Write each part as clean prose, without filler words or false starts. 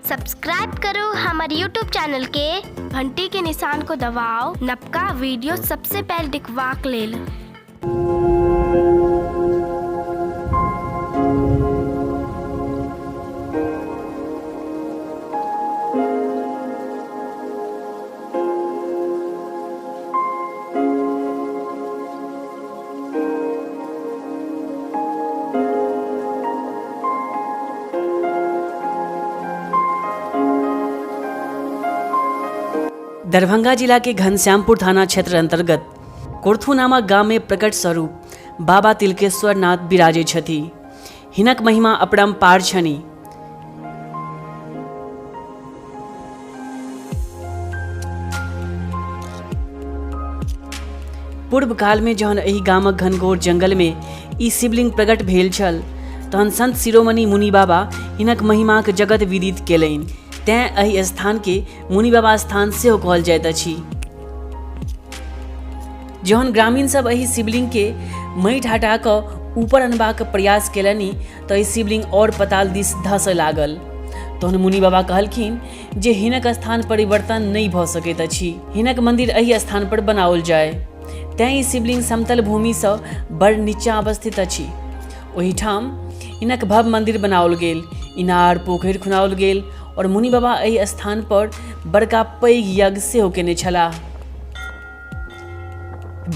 Subscribe करो हमारे YouTube channel के घंटी के निशान को दबाओ नबका वीडियो सबसे पहले दिखवाक लेल। दरभंगा जिला के घनश्यामपुर थाना क्षेत्र अंतर्गत कोर्थू नामक गाम में प्रकट स्वरूप बाबा तिलकेश्वर नाथ विराजै छथि। हिनक महिमा अपरम्पार छनि। पूर्व काल में जहन एहि गामक घनघोर जंगल में ई शिवलिंग प्रकट भेल छल तहन संत शिरोमणि मुनि बाबा हिनक महिमाक जगत विदित केलनि, तें एहि स्थान के मुनि बाबा स्थान सेहो कहल जाइत अछि। जहन ग्रामीण सब एहि शिवलिंग के माटि हटा कऽ ऊपर अनबाक प्रयास केलनि तऽ ई शिवलिंग और पताल दिस धसय लागल। तहन मुनि बाबा कहलखिन जे हिनक स्थान परिवर्तन नहि भऽ सकैत अछि, हिनक मंदिर एहि स्थान पर बनाओल जाय। तें ई शिवलिंग समतल भूमिसँ बड़ नीचा अवस्थित अछि। ओहिठाम हिनक भव्य मंदिर बनाओल गेल, इनार पोखरि खुनाओल गेल और मुनि बाबा एहि स्थान पर बड़का पैघ यज्ञ सेहो केने छलाह।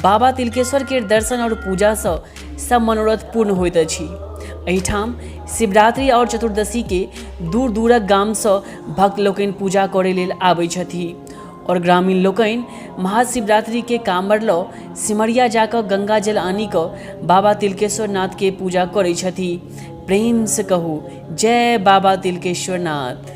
बाबा तिलकेश्वर के दर्शन और पूजासँ सब मनोरथ पूर्ण होइत अछि। एहिठाम शिवरात्रि और चतुर्दशी के दूर दूरक गामसँ भक्त लोकनि पूजा करै लेल आबै छथि और ग्रामीण लोकनि महाशिवरात्रि के कामर लऽ सिमरिया जा कऽ गंगा जल आनि कऽ बाबा तिलकेश्वर नाथ के पूजा करै छथि। प्रेम से कहू जय बाबा तिलकेश्वर नाथ।